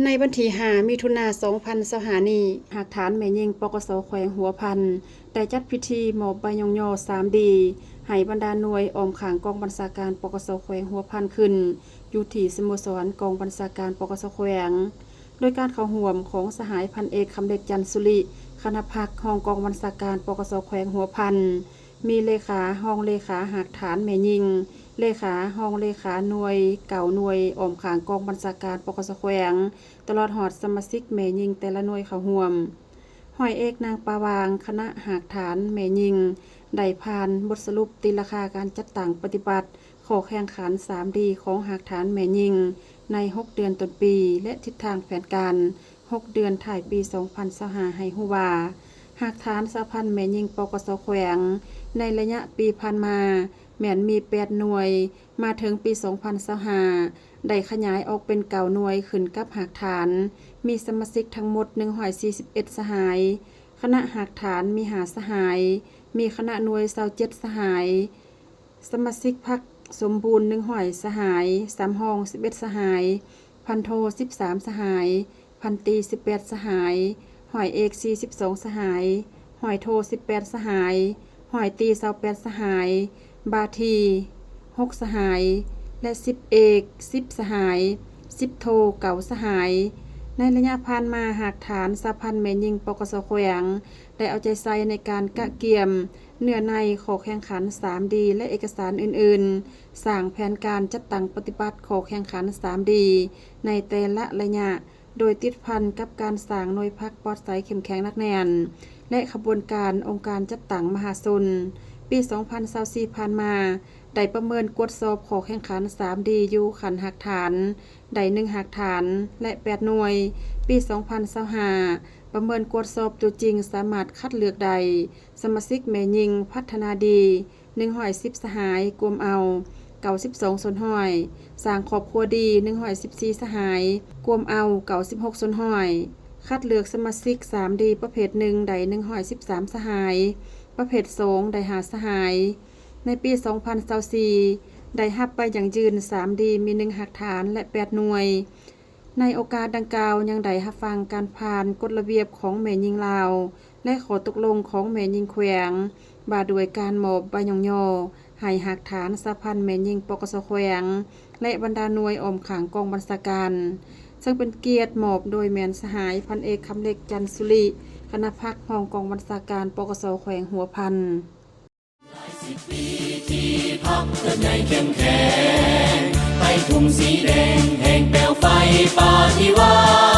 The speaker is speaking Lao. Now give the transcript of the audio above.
ໃນວັນທີຫ້າ ມິຖຸນາ ສອງພັນຊາວຫ້ານີ້, ຮາກຖານແມ່ຍິງ ປກສ ແຂວງຫົວພັນ ໄດ້ຈັດພິທີມອບໃບຍ້ອງຍໍ ສາມດີ ໃຫ້ບັນດາໜ່ວຍອ້ອມຂ້າງກອງບັນຊາການ ປກສ ແຂວງຫົວພັນຂຶ້ນ ຢູ່ທີ່ສະໂມສອນກອງບັນຊາການ ປກສ ແຂວງ ໂດຍການເຂົ້າຮ່ວມຂອງສະຫາຍພັນເອກ ຄຳເລັກ ຈັນສຸລິ ຄະນະພັກ ຮອງກອງບັນຊາການ ປກສ ແຂວງຫົວພັນ, ມີເລຂາ, ຮອງເລຂາຮາກຖານແມ່ຍິງ, ເລຂາ, ຮອງເລຂາໜ່ວຍ, ເກົ້າໜ່ວຍອ້ອມຂ້າງກອງບັນຊາການ ປກສ ແຂວງ, ຕະຫຼອດຮອດສະມາຊິກແມ່ຍິງແຕ່ລະໜ່ວຍເຂົ້າຮ່ວມ. ຮ້ອຍເອກ ນາງ ປາຫວ່າງ ຄະນະຮາກຖານແມ່ຍິງ ໄດ້ຜ່ານບົດສະຫຼຸບຕີລາຄາການຈັດຕັ້ງປະຕິບັດຂໍ້ແຂ່ງຂັນ ສາມດີ ຂອງຮາກຖານແມ່ຍິງໃນຫົກເດືອນຕົ້ນປີ ແລະ ທິດທາງແຜນການຫົກເດືອນທ້າຍປີ ສອງພັນຊາວຫ້າ ໃຫ້ຮູ້ວ່າ ຮາກຖານສະຫະພັນແມ່ຍິງ ປກສ ແຂວງ ໃນໄລຍະປີຜ່ານມາ ແມ່ນມີແປດໜ່ວຍ, ມາເຖິງປີສອງພັນຊາວຫ້າ ໄດ້ຂະຫຍາຍອອກເປັນເກົ້າໜ່ວຍ ຂຶ້ນກັບຮາກຖານ, ມີສະມາຊິກທັງໝົດໜຶ່ງຮ້ອຍສີ່ສິບເອັດສະຫາຍ, ຄະນະຮາກຖານມີຫ້າສະຫາຍ, ມີຄະນະໜ່ວຍຊາວເຈັດສະຫາຍ, ສະມາຊິກພັກສົມບູນໜຶ່ງຮ້ອຍສະຫາຍ, ສຳຮອງສິບເອັດສະຫາຍ, ພັນໂທສິບສາມສະຫາຍ, ພັນຕີສິບແປດສະຫາຍ, ຮ້ອຍເອກສີ່ສິບສອງສະຫາຍ, ຮ້ອຍໂທສິບແປດສະຫາຍ, ຮ້ອຍຕີຊາວແປດສະຫາຍ, ບາທີຫົກສະຫາຍ ແລະ ສິບເອກສິບສະຫາຍ, ສິບໂທເກົ້າສະຫາຍ. ໃນໄລຍະຜ່ານມາ, ຮາກຖານສະຫະພັນແມ່ຍິງ ປກສ ແຂວງ ໄດ້ເອົາໃຈໃສ່ໃນການກະກຽມເນື້ອໃນຂໍ້ແຂ່ງຂັນ ສາມດີ ແລະ ເອກະສານອື່ນໆ, ສ້າງແຜນການຈັດຕັ້ງປະຕິບັດຂໍ້ແຂ່ງຂັນ ສາມດີ ໃນແຕ່ລະໄລຍະ, ໂດຍຕິດພັນກັບການສ້າງໜ່ວຍພັກປອດໃສເຂັ້ມແຂງໜັກແໜ້ນ ແລະ ຂະບວນການອົງການຈັດຕັ້ງມະຫາຊົນ. ປີສອງພັນຊາວສີ່ຜ່ານມາ, ໄດ້ປະເມີນກວດສອບຂໍ້ແຂ່ງຂັນ ສາມດີ ຢູ່ຂັ້ນຮາກຖານ ໄດ້ໜຶ່ງຮາກຖານ ແລະ ແປດໜ່ວຍ. ປີສອງພັນຊາວຫ້າ ປະເມີນກວດສອບຕົວຈິງສາມາດຄັດເລືອກໄດ້ ສະມາຊິກແມ່ຍິງພັດທະນາດີ ໜຶ່ງຮ້ອຍສິບສະຫາຍ, ກວມເອົາເກົ້າສິບສອງສ່ວນຮ້ອຍ, ສ້າງຄອບຄົວດີ ໜຶ່ງຮ້ອຍສິບສີ່ສະຫາຍ, ກວມເອົາເກົ້າສິບຫົກສ່ວນຮ້ອຍ, ຄັດເລືອກສະມາຊິກ ສາມດີ ປະເພດໜຶ່ງ ໄດ້ໜຶ່ງຮ້ອຍສິບສາມສະຫາຍ, ປະເພດສອງ ໄດ້ຫ້າສະຫາຍ. ໃນປີສອງພັນຊາວສີ່ ໄດ້ຮັບໃບຢັ້ງຢືນ ສາມດີ ມີໜຶ່ງຮາກຖານ ແລະ ແປດໜ່ວຍ. ໃນໂອກາດດັ່ງກ່າວ ຍັງໄດ້ຮັບຟັງການຜ່ານກົດລະບຽບຂອງແມ່ຍິງລາວ ແລະ ຂໍ້ຕົກລົງຂອງແມ່ຍິງແຂວງ ວ່າດ້ວຍການມອບໃບຍ້ອງຍໍໃຫ້ຮາກຖານສະຫະພັນແມ່ຍິງ ປກສ ແຂວງ ແລະ ບັນດາໜ່ວຍອ້ອມຂ້າງກອງບັນຊາການ, ເຊິ່ງເປັນກຽດມອບໂດຍແມ່ນສະຫາຍພັນເອກ ຄຳເລັກ ຈັນສຸລິ ຄະນະພັກ ຮອງກອງບັນຊາການ ປກສ ແຂວງຫົວພັນ. ຫຼາຍສິບປີທີ່ພັກເຕີບໃຫຍ່ເຂັ້ມແຂງ ໄປທຸ່ມສີແດງແຫ່ງແປວໄຟປະຕິວັດ.